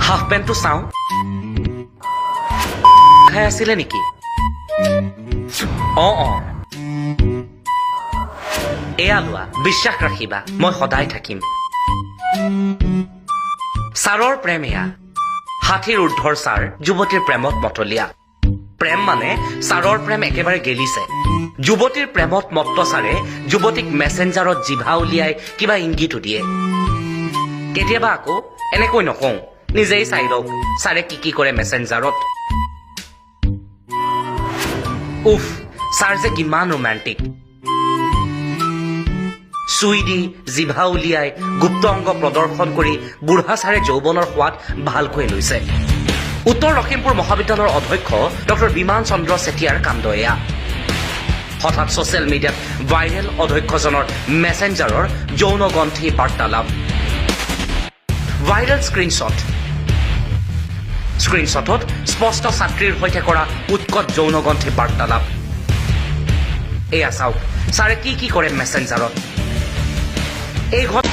Half পেণ্টটো চাওঁ। খাই আছিলে নেকি? অঁ, এয়া লোৱা। বিশ্বাস ৰাখিবা, মই সদায় থাকিম। ছাৰৰ প্ৰেম এয়া। 60ৰ ঊৰ্ধৰ ছাৰ যুৱতীৰ প্ৰেমত মতলীয়া। প্ৰেম মানে ছাৰৰ প্ৰেম একেবাৰে গেলিছে। যুৱতীৰ প্ৰেমত মত্ত ছাৰে যুৱতীক মেছেঞ্জাৰত জিভা উলিয়াই কিবা ইংগিতো দিয়ে কেতিয়াবা। আকৌ এনেকৈ নকওঁ, নিজেই চাই লওক ছাৰে কি কি কৰে মেছেঞ্জাৰত। উফ, ছাৰ যে কিমান ৰোমান্টিক! চুই দি, জিভা উলিয়াই, গুপ্ত অংগ প্ৰদৰ্শন কৰি বুঢ়া ছাৰে যৌৱনৰ সোৱাদ ভালকৈ লৈছে। উত্তৰ লখিমপুৰ মহাবিদ্যালয়ৰ অধ্যক্ষ ডক্টৰ বিমান চন্দ্ৰ চেতিয়াৰ কাণ্ড এয়া। হঠাৎ ছচিয়েল মিডিয়াত ভাইৰেল অধ্যক্ষজনৰ মেছেঞ্জাৰৰ যৌনগন্ধী বাৰ্তালাপ। Viral screenshot. স্ক্ৰীণশ্বটত স্পষ্ট ছাত্ৰীৰ সৈতে কৰা উৎকট যৌনগন্ধী বাৰ্তালাপ। এয়া চাওক, ছাৰে কি কি কৰে মেছেঞ্জাৰত। এই ঘট